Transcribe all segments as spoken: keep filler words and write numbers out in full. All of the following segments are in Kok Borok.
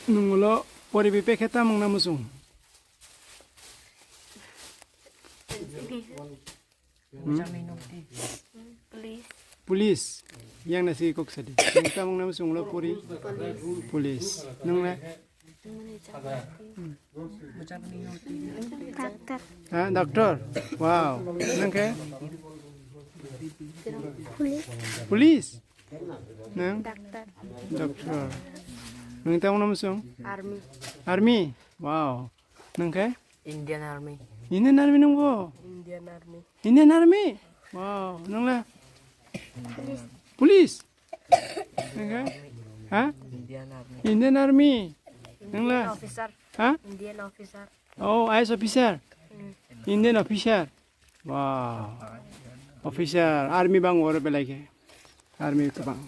Nwng ulo poribi pekhe tamung na muchung? Hmm? Police. Police. Yang nasi kok sadi. Yang tamung na muchung ulo pori? Police. Nwng le? Doctor. Ha, doctor. Wow. Nwng khe? Police. Police? Nwng? Doctor. Doctor. Nwng tamo namo song? Army. Army? Wow. Nwng khe? Indian Army. Indian Army nwng bo? Indian Army. Indian Army? Wow. Nwng le? Police. Police? Nwng khe? Ha? Indian Army. Indian Army. Nwng le? Indian officer. Ha? Indian officer. Oh, I A S officer. Hmm. Indian officer. Wow. Officer, army bang oro belai khe. Army kwbang.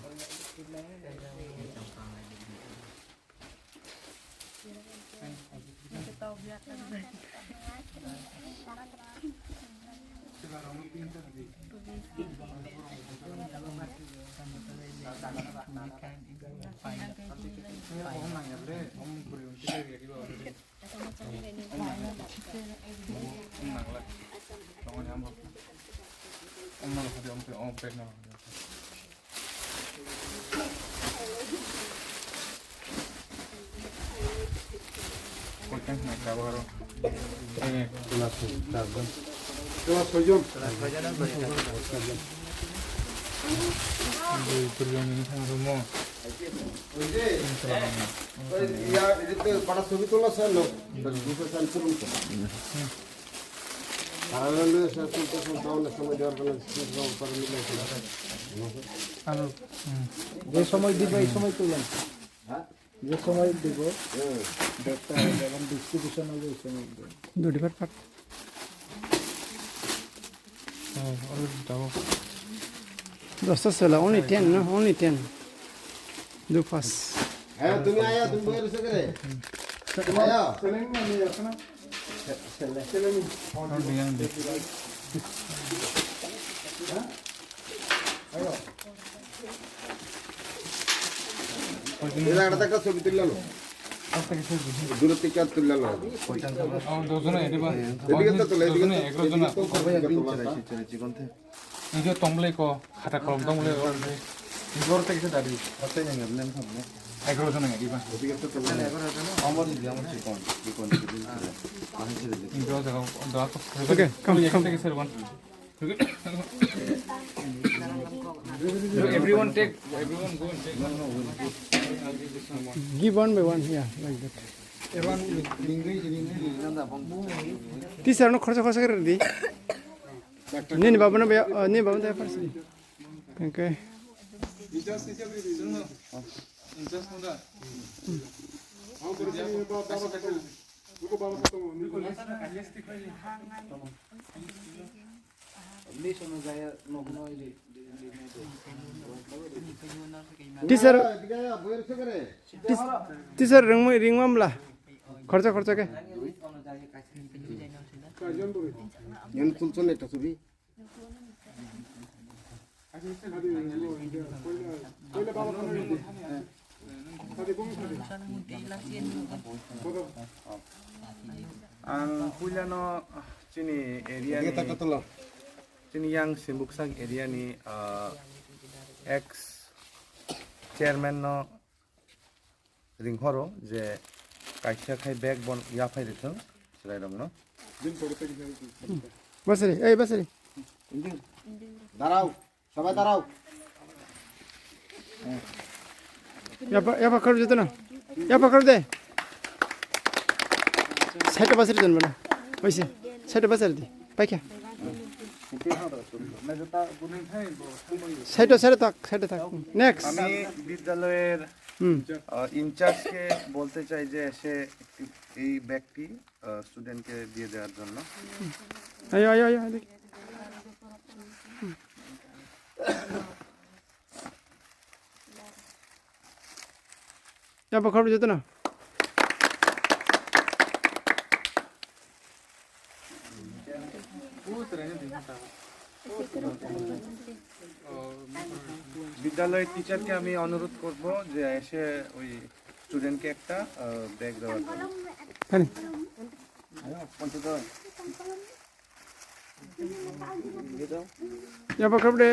Para nang nang sa tum ta tum ta na samay dar ta na tum ta para nang nang sa. Ano, hmm. Je samay diba, ei samay tulan. Ha? Je samay diba, data, jokon distribution hobo, ei samay diba. Dodi par par. Oh, aro jabo. Dosta sela, only ten, no? Only ten. Do pass. Hey, tumi aya, tumi boy rasa kare. Tumi aya. Selling na, nahi asa na? Selling. Selling. Oh, bilang di. Ha? Ayo. Ila ada tak sobi tulla lo. Duro tika tulla lo. Oh, dojon edi ba. Edi kita tulla, edi kita tulla. Edi kita tulla. Ijo tonglai ko, khata kolom tonglai ko. Ijo oro tei kisa dadi. Egaroh jon nang edi ba. Ijo jaga, da ko. Okay, come, come. Everyone take, everyone go and take. Give one by one, yeah, like that. Teacher no khorsa khorsa kare di. Nini baba no be, uh, nini baba no first di. Okay. Teacher, teacher ringmui ringmamla khorcha khorcha ke. Yan tulson ekta subi. Ang puilano chini area ni, chini yang Simbuksak area ni, ah, ex chairman no ringhoro je kaisa khai bag bon yaphai rithwng chwrairokno. Basri, ei basri. Darao. সবাই দাঁড়াও। Yapa, yapa kar jotno. Yapa kar de. Side basir jon bana. Oise. Side basir di. Paikha. Side, side tak, side tak. Next. আমি বিদ্যালয়ের, হুম। আহ, ইনচার্জকে বলতে চাই যে এসে একটি, এই ব্যাগটি, আহ, স্টুডেন্টকে দিয়ে দেওয়ার জন্য। Ayo, ayo, ayo, ayo. Ya, bakar jotno. বিদ্যালয়ের টিচারকে আমি অনুরোধ করব যে এসে ওই স্টুডেন্টকে একটা, আহ, ব্যাগ দেওয়ার জন্য। Hani? Ya, bakar de.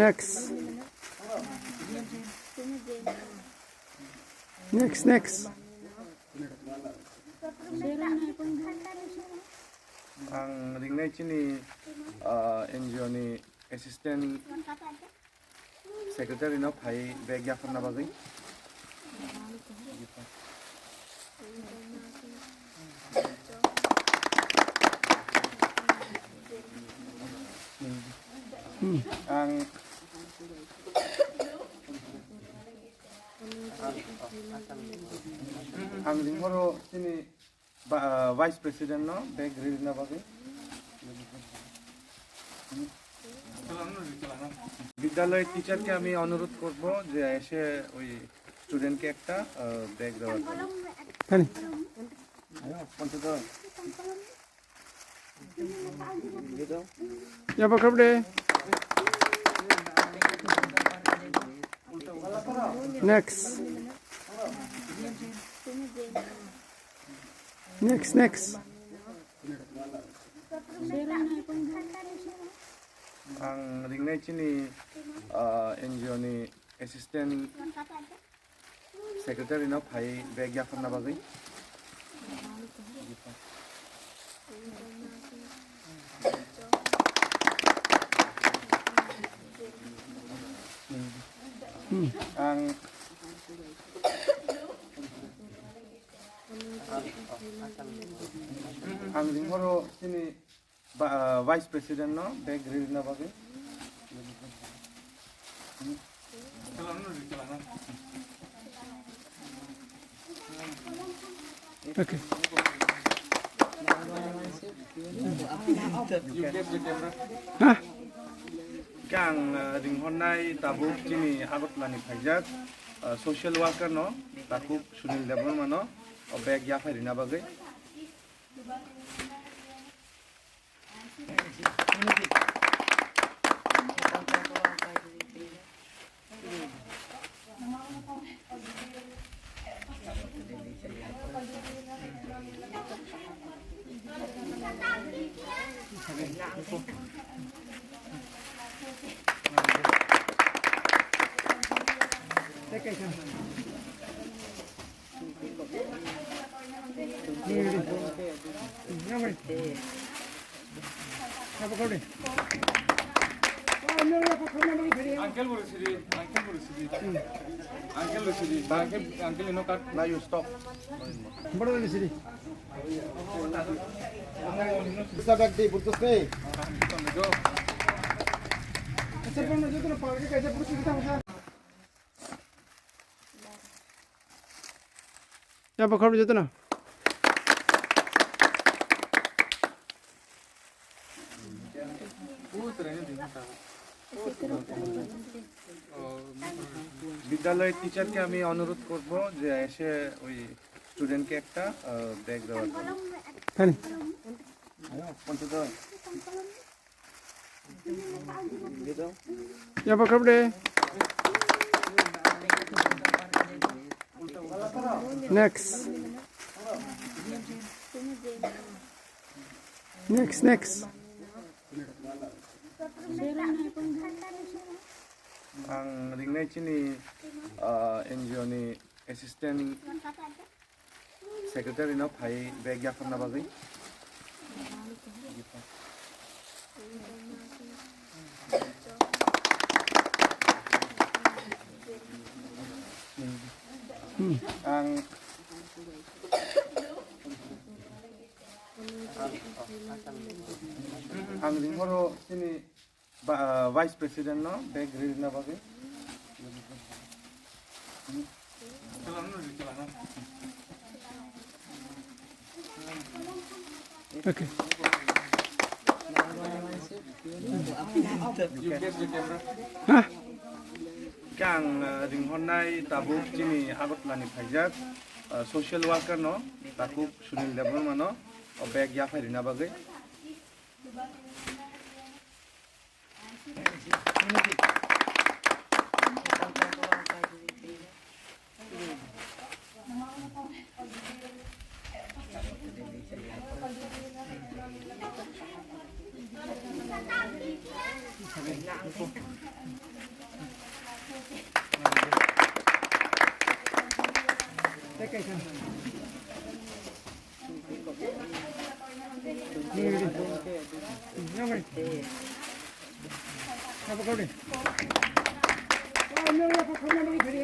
Next. Next, next. Ang ringnai chini, ah, N G O ni assistant secretary no phai bag yapharna bagwi. Ang, ang ringhoro chini বা-, আহ, ভাইস প্রেসিডেন্ট নো ব্যাগ রেডি না পাবে। বিদ্যালয়ের টিচারকে আমি অনুরোধ করব যে এসে ওই স্টুডেন্টকে একটা, আহ, ব্যাগ দেওয়ার জন্য। Hani? পঞ্চাশ। Ya, bakar de. Next. Next, next. Ang ringnai chini, ah, N G O ni assistant secretary no phai bag yapharna bagwi. Ang, ang ringhoro chini ba-, vice president no bag riri na bagwi. Okay. Ha? Khe ang, uh, ringhornai tabuk chini Agartala ni phaijak, uh, social worker no takhuk Sunil Debbarma no o bag yaphai rina bagwi. Uncle bo rw sidi, uncle bo rw sidi. Uncle rw sidi, uncle, uncle ino kat. Now you stop. Boro rw sidi. Bisa bag di, butuh sih. Kaisa pun jotto no palke kaisa butuh sih kita. Ya, bakar jotto na. বিদ্যালয়ের টিচারকে আমি অনুরোধ করব যে এসে ওই স্টুডেন্টকে একটা, আহ, ব্যাগ দেওয়ার জন্য। Hani? পঞ্চাশ। Ya, bakar de. Next. Next, next. Ang ringnai chini, ah, N G O ni assistant secretary no phai bag yapharna bagwi. Ang ringhoro chini ba-, Vice President no bag rina bagwi. Okay. Hah? Khe ang, uh, ringhornai tabuk chini Agartala ni phaijak, uh, social worker no, takhuk Sunil Debbarma no, o bag yaphai rina bagwi.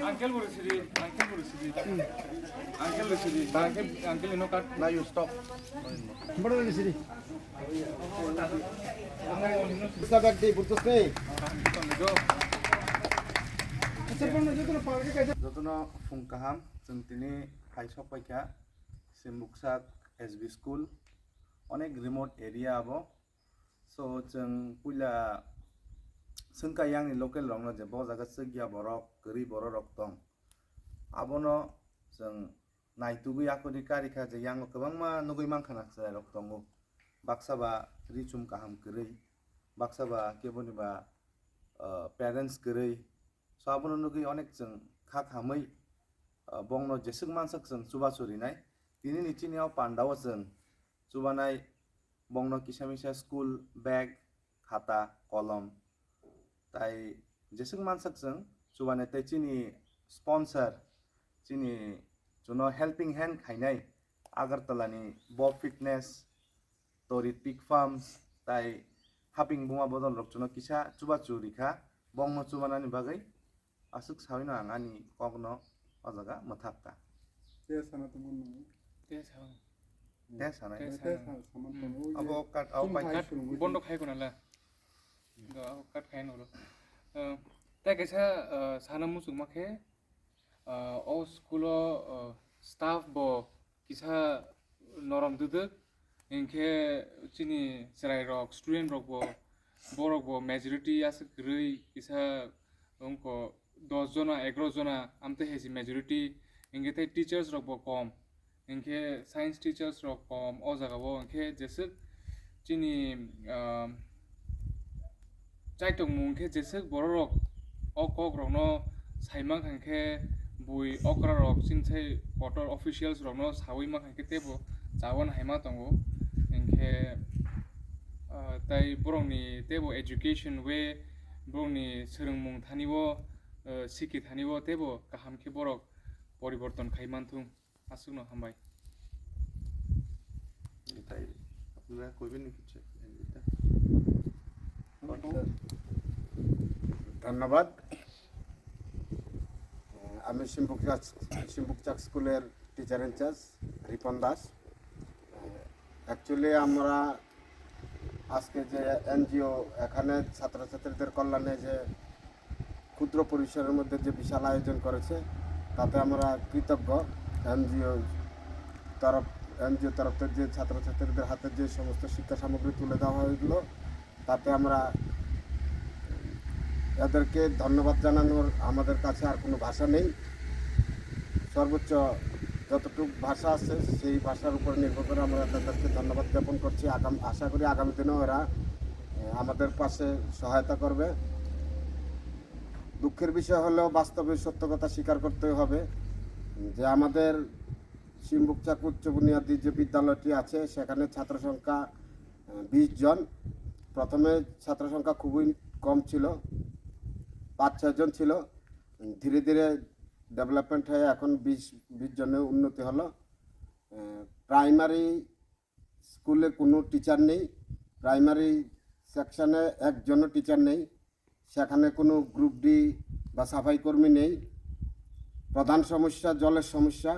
Uncle bo rw sidi, uncle bo rw sidi. Uncle rw sidi, uncle, uncle ino kat. Now you stop. Boro rw sidi. Bisa bagdi, butuh ni. Jotono phung kaham, chwng tini hai sok paikha. Simbuksak S B school, onek remote area abo. So, chwng puila swngkha yangni local rokno je bo jaga chwkya borok, kwrwi borok rok tong. Abono chwng naitugwi akorni karikha je yango kwbangma nugwi mankha na chwrairok tongo. Baksa ba richum kaham kwrwi, baksa ba keboni ba, uh, parents kwrwi. So, abono nugwi onek chwng kha khamwi, uh, bongno jeswk mansak chwng chubachu rinai. Tinini chini o pandao chwng chubanai bongno kisa misa school bag, khata, kolom, tai jeswk mansak chwng chubani tai chini sponsor, chini chuno helping hand khainai Agartala ni Bob Fitness, Torit Pig Farm, tai Haping Buma bodol rok chuno kisa chubachu rikha, bongno chubanani bagwi. Aswk sawino ang ani kokno o jaga mwthak kha. Tei sana tongmani nango. Tei sa. Tei sanai. Tei Tei sana. Sa-, saman Hmm. tongo. Abo kat, abo Chwng pai hai kat. Swrwngwi Bondo khai khuna la. Do abo kat khai noro. Eh, tei kaisa, eh, sana muchungma khe, eh, o school o, eh, staff bo kisa norom dwdwk, hinkhe chini chwrairok, student rokbo, borokbo majority aswk kwrwi, kisa wngkha dos jona, egaroh jona, amtwi hai se majority, hinkhe tei teachers rokbo kom, hinkhe science teachers rok kom o jagao, hinkhe jeswk chini, ah, chaitokmung khe jeswk bororok o kokrokno saimankha khe bui okrarok chini sai kotor officials rokno saui mankha khe teibo chawan haima tongo. Hinkhe, ah, tai borokni teibo education way, borokni swrwngmung thani o, ah, sikhi thani o teibo kaham khe borok poriborton khai manthung. Aswkno hambai. Tei apnara koiben ni kichu, Anita? ধন্যবাদ। আমি সিম্বুকচাক, সিম্বুকচাক স্কুলের teacher in charge Ripon Das. অ্যাকচুয়ালি আমরা আজকে যে এনজিও এখানে ছাত্রছাত্রীদের কল্যাণে যে ক্ষুদ্র পরিসরের মধ্যে যে বিশাল আয়োজন করেছে, তাতে আমরা কৃতজ্ঞ। এনজিও তরফ, এনজিও তরফ থেকে যে ছাত্রছাত্রীদের হাতে যে সমস্ত শিক্ষা সামগ্রী তুলে দেওয়া হয়েছিল, তাতে আমরা এদেরকে ধন্যবাদ জানানোর আমাদের কাছে আর কোনো ভাষা নেই। সর্বোচ্চ যতটুকু ভাষা আছে, সেই ভাষার উপর নির্ভর করে আমরা তাদেরকে ধন্যবাদ জ্ঞাপন করছি। আগাম-, আশা করি আগামী দিনেও এরা, এ, আমাদের পাশে সহায়তা করবে। দুঃখের বিষয় হলেও বাস্তবে সত্য কথা স্বীকার করতে হবে যে আমাদের সিম্বুকচাক উচ্চ বুনিয়াদী যে বিদ্যালয়টি আছে, সেখানে ছাত্র সংখ্যা, আহ, বিশ জন। প্রথমে ছাত্র সংখ্যা খুবই কম ছিল, পাঁচ ছয় জন ছিল। ধীরে ধীরে ডেভেলপমেন্ট হয়ে এখন বিশ, বিশ জনে উন্নতি হলো। আহ, প্রাইমারি স্কুলে কোনো টিচার নেই, প্রাইমারি সেকশনে একজনও টিচার নেই, সেখানে কোনো গ্রুপ ডি বা সাফাই কর্মী নেই। প্রধান সমস্যা জলের সমস্যা,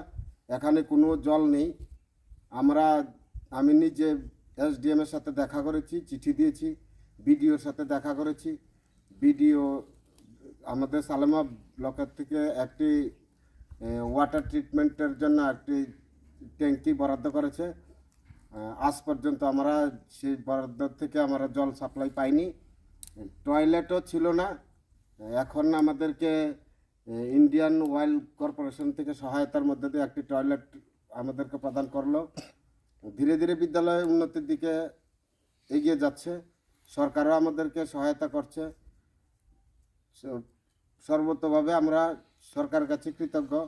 এখানে কোনো জল নেই। আমরা, আমি নিজে এসডিএম এর সাথে দেখা করেছি, চিঠি দিয়েছি, বিডিওর সাথে দেখা করেছি। বিডিও আমাদের সালেমা ব্লকের থেকে একটি ওয়াটার ট্রিটমেন্টের জন্য একটি ট্যাঙ্কি বরাদ্দ করেছে। আহ, আজ পর্যন্ত আমরা সেই বরাদ্দ থেকে আমরা জল সাপ্লাই পাইনি। টয়লেটও ছিল না। এখন আমাদেরকে ইন্ডিয়ান অয়েল কর্পোরেশন থেকে সহায়তার মধ্যে দিয়ে একটি টয়লেট আমাদেরকে প্রদান করলো। ধীরে ধীরে বিদ্যালয় উন্নতির দিকে এগিয়ে যাচ্ছে। সরকারও আমাদেরকে সহায়তা করছে। স-, সর্বতোভাবে আমরা সরকারের কাছে কৃতজ্ঞ।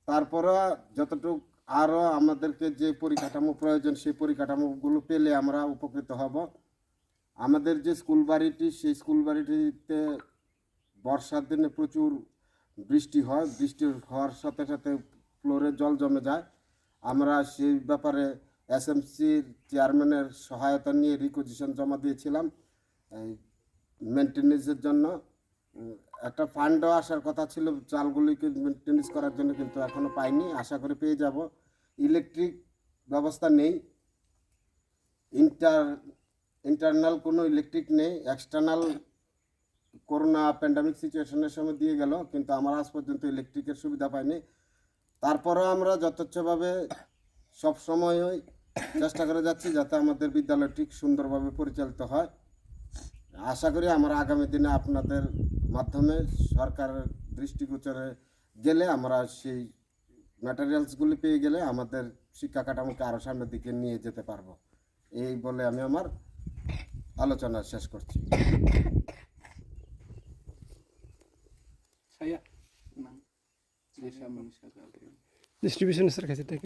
তারপরও যতটুকু আরও আমাদেরকে যে পরিকাঠামো প্রয়োজন, সেই পরিকাঠামোগুলো পেলে আমরা উপকৃত হব। আমাদের যে স্কুল বাড়িটি, সেই স্কুল বাড়িটিতে বর্ষার দিনে প্রচুর বৃষ্টি হয়। বৃষ্টি হওয়ার সাথে সাথে ফ্লোরে জল জমে যায়। আমরা সেই ব্যাপারে এসএমসির চেয়ারম্যানের সহায়তা নিয়ে রিকুইজিশন জমা দিয়েছিলাম এই মেনটেনেন্সের জন্য। উম, একটা ফান্ডও আসার কথা ছিল চালগুলিকে মেনটেনেন্স করার জন্য, কিন্তু এখনো পাইনি। আশা করি পেয়ে যাব। ইলেকট্রিক ব্যবস্থা নেই, ইন্টার ইন্টারনাল কোনো ইলেকট্রিক নেই। এক্সটার্নাল করোনা প্যান্ডেমিক সিচুয়েশনের সময় দিয়ে গেল, কিন্তু আমরা আজ পর্যন্ত ইলেকট্রিকের সুবিধা পাইনি। তারপরও আমরা যথেচ্ছভাবে সব সময়ই চেষ্টা করে যাচ্ছি যাতে আমাদের বিদ্যালয়টি সুন্দরভাবে পরিচালিত হয়। আশা করি আমরা আগামী দিনে আপনাদের মাধ্যমে সরকারের দৃষ্টিগোচরে গেলে আমরা সেই ম্যাটেরিয়ালসগুলি পেয়ে গেলে আমাদের শিক্ষা কাঠামোকে আরও সামনের দিকে নিয়ে যেতে পারবো। এই বলে আমি আমার আলোচনা শেষ করছি। Saya. Nah. Saya sama. Distribution sir kasih take.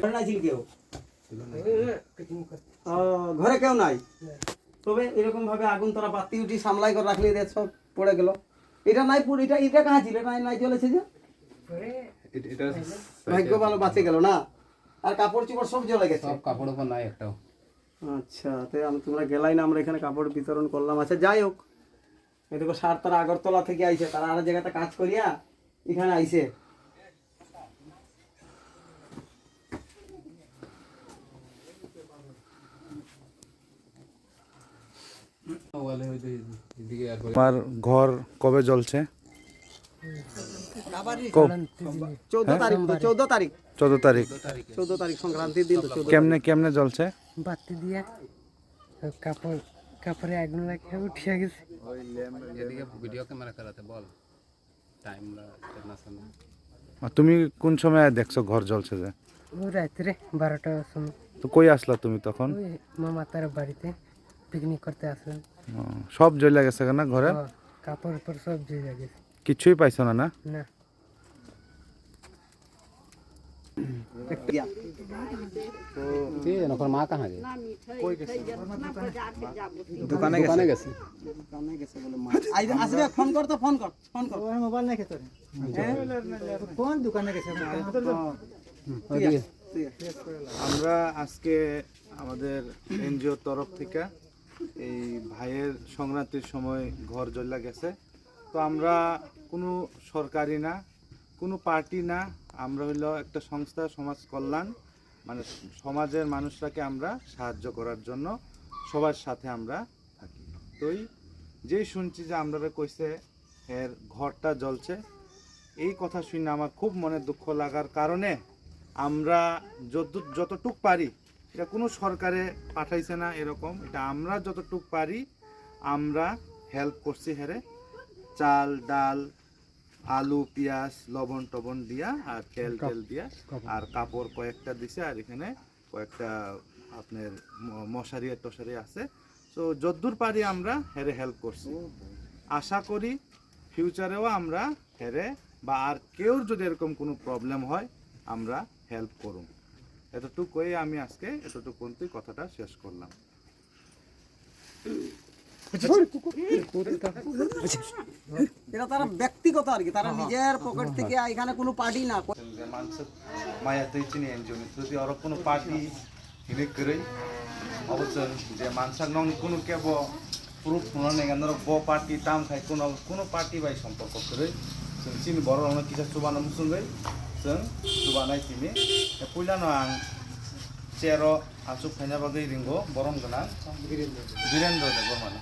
ঘরে নাই ছিল কেউ? আহ, ঘরে কেউ নাই? তবে এরকম ভাবে আগুন তোরা বাতি উঠি সামলাই করে রাখলে, এদের সব পড়ে গেল। এটা নাই পুড়ে, এটা, এটা কাহা ছিল? এটা নাই, নাই জ্বলেছে যে? এটা, এটা ভাগ্য ভালো, বাঁচে গেল না? আর কাপড় চোপড় সব জ্বলে গেছে? সব কাপড় উপর নাই একটাও। আচ্ছা, তাই আমি, তোমরা গেলাই না, আমরা এখানে কাপড় বিতরণ করলাম। আচ্ছা, যাই হোক, এদিকে স্যার তারা আগরতলা থেকে আইছে, তারা আর জায়গাতে কাজ করিয়া এখানে আইছে। তোমার ঘর কবে জ্বলছে? কো- চৌদ্দ হ্যাঁ? তারিখ, চৌদ্দ তারিখ। চৌদ্দ তারিখ। চৌদ্দ তারিখ সংক্রান্তির দিন তো, চৌদ্দ কেমনে, তারিখ। কেমনে জ্বলছে? বাতি দিয়া কাপড়, কাপড়ে আগুন লাগিয়ে উঠিয়া গেছে। এদিকে ভিডিও ক্যামেরা চালাতে বল। টাইম লা-, কিতনা সময়? আর তুমি কোন সময় দেখছো ঘর জ্বলছে যে? ও রাত্রে বারোটার সময়। তো কই আসলা তুমি তখন? ওই মামা তার বাড়িতে পিকনিক করতে আসলাম। ও, সব জ্বলে গেছে না ঘরের? হ্যাঁ, কাপড় উপর সব জ্বলে গেছে। কিছুই পাইছো না, না? না। ये नौकर माँ कहाँ गई? कोई कैसे? দোকানে দোকানে গেছে। গেছে। দোকানে গেছে বলে মা। আই, আসবে, ফোন কর তো, ফোন কর, ফোন কর। ওর মোবাইল নাই খেতে। হ্যাঁ? কোন দোকানে গেছে? হুম, ঠিক আছে, ওদিকে। ঠিক আছে। আমরা আজকে আমাদের এনজিওর তরফ থেকে এই ভাইয়ের সংক্রান্তির সময় ঘর জ্বলা গেছে। তো আমরা কোনো সরকারি না, কোনো পার্টি না, আমরা হইলো একটা সংস্থা, সমাজ কল্যাণ, মানে সমাজের মানুষরাকে আমরা সাহায্য করার জন্য সবার সাথে আমরা থাকি। তো এই যেই শুনছি যে আমরারে কইছে এর ঘরটা জ্বলছে, এই কথা শুনে আমার খুব মনে দুঃখ লাগার কারণে আমরা যত, যতটুক পারি, এটা কোনো সরকারে পাঠাইছে না এরকম, এটা আমরা যতটুক পারি আমরা হেল্প করছি হেরে, চাল, ডাল, আলু, পিঁয়াজ, লবণ টবণ দিয়া আর তেল কাপ-, টেল দিয়া কাপড়। আর কাপড় কয়েকটা দিছে আর এখানে কয়েকটা আপনার ম-, মশারি আর টশারি আছে। তো যদ্দূর পারি আমরা হেরে হেল্প করছি। আশা করি ফিউচারেও আমরা হেরে বা আর কেউর যদি এরকম কোনো প্রবলেম হয় আমরা হেল্প করুম। এতটুকুই আমি আজকে এতটুকু পর্যন্তই কথাটা শেষ করলাম। এটা তারা ব্যক্তিগত আর কি, তারা নিজের পকেট থেকে, এখানে কোনো পার্টি না। Mansuk maya twi chini N G O ni through twi oro kunu party hinwi kwrwi. Obo chwng je mansak nokni kunu kebo proof hwnna nengya norok bo party tam khai kunu, kunu party bai somporko kwrwi. Chwng chini borok rokno kisa chubana muchungwi chwng chubanai tini. Puilano ang chair o achuk khaina bagwi ringo borom gwnang Birendra Debbarmano.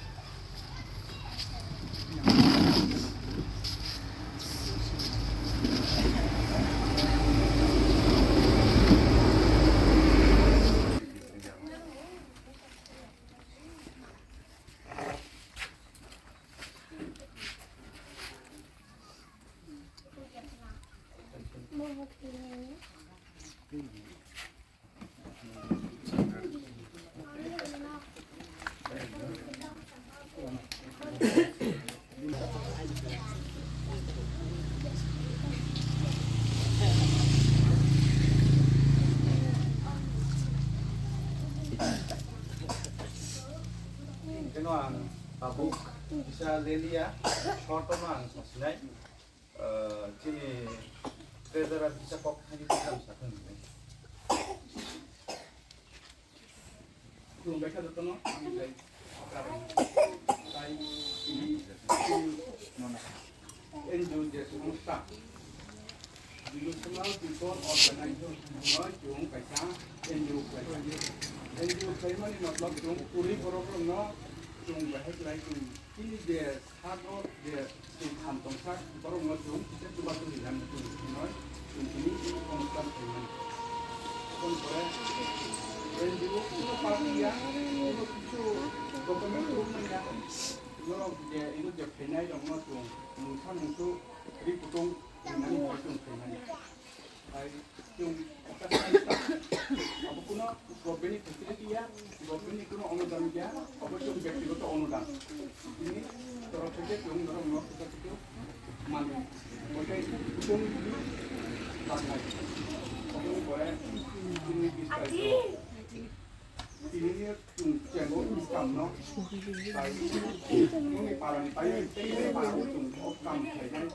Keno ang tabuk kisa lelia, short no ang sasinai. Ah, chini treasurer kisa kok thani kisa sakha hinwi. Khulumbai kha jotono, ani jai, tai, chini, chini, N G O je songstha, Devotional People Organization hwnwi chwng kaisa N G O khlai mani. N G O khlai mani matlab chwng puri borok rokno chwng bahai khlai chwng chini je Sak o je chwng khan tongsa borok no chwng kisa chubachu rinani chwng hinoi chwng tini chini kono khlai mani. Aboni pore N G O kuno party ya, kuno kichu document rok nang ya. Norok je ino je phainai rok no chwng mungsa mungsu ri kutung rinani bo chwng phainani. Hai, chwng, abo kuno government ni facility ya, government ni kuno onudan ya, abo chwng byaktigoto onudan. Bini torof theke chwng norok no kisa kisa mani. Otai chwng tangnai. Aboni pore chini bistai. Tini ni chwng chengo income no. Pai, nini para ni pai, tei para ni chwng o kam khainai.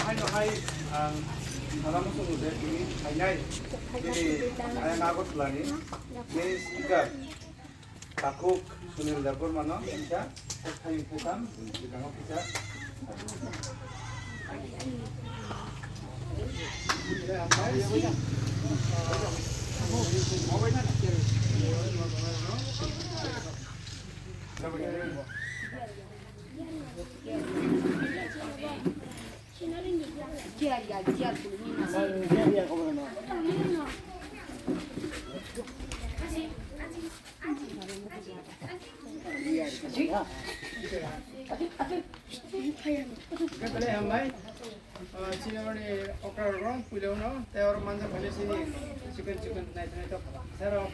Haino hai ang sana musugo je tini phainai, tini ayang Agartala ni main speaker takhuk Sunil Debbarma no kisa, kok thani kisa, bikango kisa. Kebele hambai. Ah, chini oro ni okra rok puila uno, tei oro manja phale chini chikon chikon nai nai tok sero,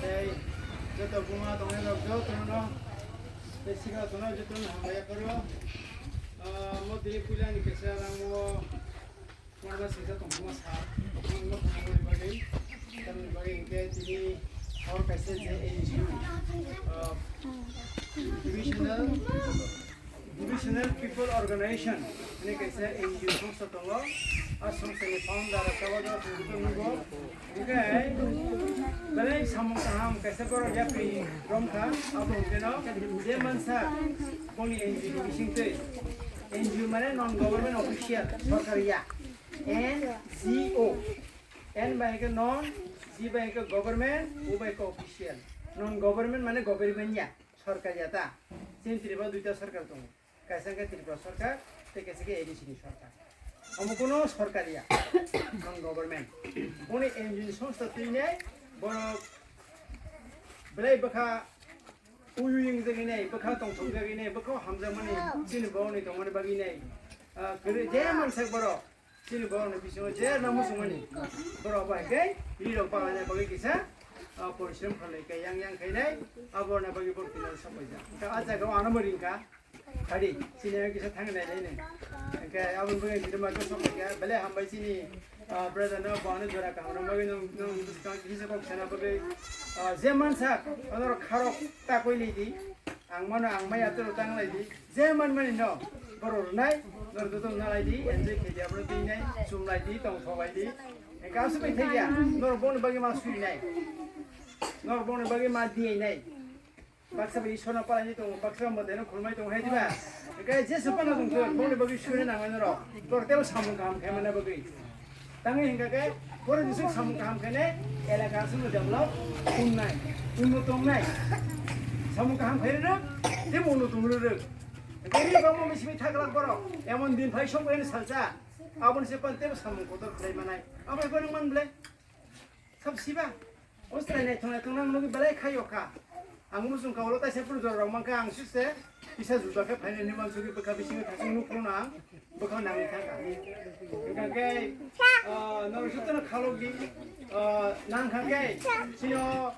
tei joto buma tongnai rok joto no, tei sikla tongnai joto no hambai yapharo. Ah, mo tini puila ni kesa rang mo Marma singsa tongthokma sa, tongthokma tongthokma bagwi, tamni bagwi hwnkhe tini hor kaisa je N G O, ah, divisional, National People Organization hwnwi kaisa N G O songsa tongo. A songsa ni founder Tawadar Tengku nugo. Hwnkhe belai samung kaham kaisa borok yapri romkha. Abo hwnkhe no je mansa boni N G O ni bisingtwi, N G O mane non government official, sorkar ya. N G O. N bai hwnkhe non, G bai hwnkhe government, O bai hwnkhe official. Non government mane government ya, sorkar ya ta. Chini Tripura duita sorkar tongo. Kaisa hwnkhe Tripura sorkar, tei kaisa khe A D C ni sorkar. Omo kuno sorkar ya, non government. Boni N G O ni songsta twinai borok belai bwkha uyuyung jagwi nai, bwkha tongthok jagwi nai, bwkha hamjakmani chini borokni tongmani bagwi nai. Ah, kwrwi je mansak borok. Chini borokni bisingo je rwna muchungmani borok bai khe rirok bagana bagwi kisa, ah, porishrom khlaikha, yang yang khainai, aborna bagwi borok tini sokpaijak. Hwnkhe ah jagao ano bo ringkha, phadi, chini yang kisa thangwi nainai nai. Hwnkhe aboni bagwi tini ma khe sokpaikha, belai hambai chini, ah, brother no bo ano jora kaham rwna bagwi nwng, nwng bwskang kisa kok sana bagwi, ah, je mansa, ano kharok ta koi lidi. Ang mano ang maya toro tang lai di. Je man mani no. Borok rwnai, norok joto na lai di, enjoy khe di, abono twi nai, chum lai di, tong thok lai di. Engka aswk bai thai ya, norok bongni bagwi ma sui nai. Norok bongni bagwi ma di nai. Baksa bai Ishwarno palai di tongo, baksa bai Modaino khulumai tongo, hai diba? Engka je se pano tong thok, bongni bagwi sui nai nang nai norok. Norok tebo samung kaham khe mana bagwi. Tangwi hingka khe, pore bising samung kaham khe ne, elaka aswk no develop wngnai, unnoto wngnai. Samung kaham khe rwrwk, tei unnoto wngrwrwk. Tei bangma misi mi thaglak borok, emon din phai song khe salsa, aboni se pan tebo samung kotor khlai manai. Abo eko nang man ble? Sab siba? O chwrai naithok naithok nang nugwi belai khai o kha. Ang muchung ka ulo taisa phuru jora rok mankha, ang suse kisa juda khe phainai hinwi mansugwi bwkha bisingo thasung nukphuru no ang bwkha nangwi thangkha. Hwnkha khe, ah, norok jotono khalok di, ah, nangkha khe chini o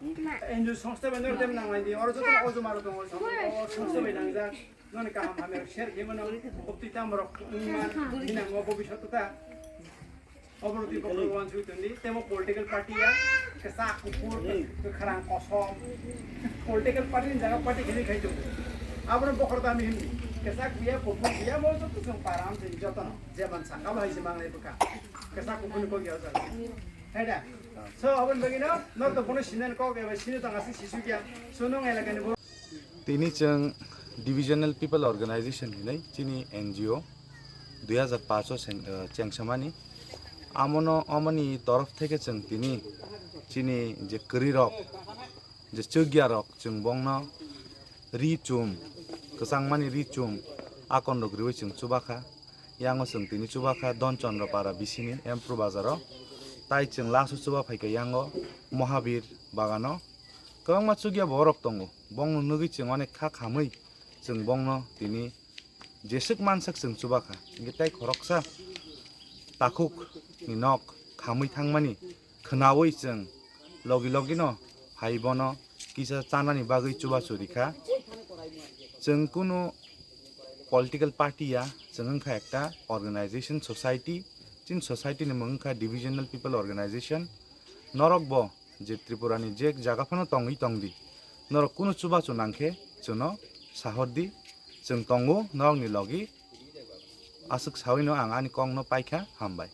N G O songsta bai norok tei nanglai di, oro jotono o joma rok tongo, o songsta bai nangjak. Noni kaham hamya rok share khe mano, bwtwi tamo rok wngma hinang o bobisot ta. Obo rok twi bokhorok wansugwi tongdi, temo political party ya, kwchak kuphur, kwkhrang kosom. Political party ni jaga party khe khai tongo. Abono bokhorok tamo hinwi, kwchak biya, kuphur biya, bo joto chwng para amchini jotono, je mansa, abo hai se manglai bwkha. Kwchak kuphur ni kok ya o jaga. Hai da? So, aboni bagwi no, norok to bono sinani kok eba sini tong aswk sisuk ya. So, nong elaka ni bo Tini chwng Divisional People Organization hinwi chini N G O dui hazar paanch o cheng-, eh, chengsamani. Amono, amoni torof theke chwng tini chini je kwrwirok, je chwgyarok, chwng bongno ri chum, kwchangmani ri chum, akon rok riwi chwng chubakha. Yango chwng tini chubakha Don Chandra Para bisini M Pro bazaro. Tai chwng last o chuba phaikha yango Mohabir bagano. Kwbangma chukya borok tongo. Bongno nugwi chwng onek kha khamwi chwng bongno tini jeswk mansak chwng chubakha. Hinkhe tai khoroksa takhuk ni nok khamwi thangmani khwnawi chwng logi logino hai bono kisa chanani bagwi chubachu rikha. Chwng kunu political party ya, chwng wngkha ekta organization, society. Chini society ni mwng wngkha Divisional People Organization. Norok bo je Tripura ni je jaga phano tongwi tongdi, norok kunu chubachu nangkhe chwngno sahordi, chwng tongo norokni logi. Aswk sawino ang ani kokno paikha, hambai.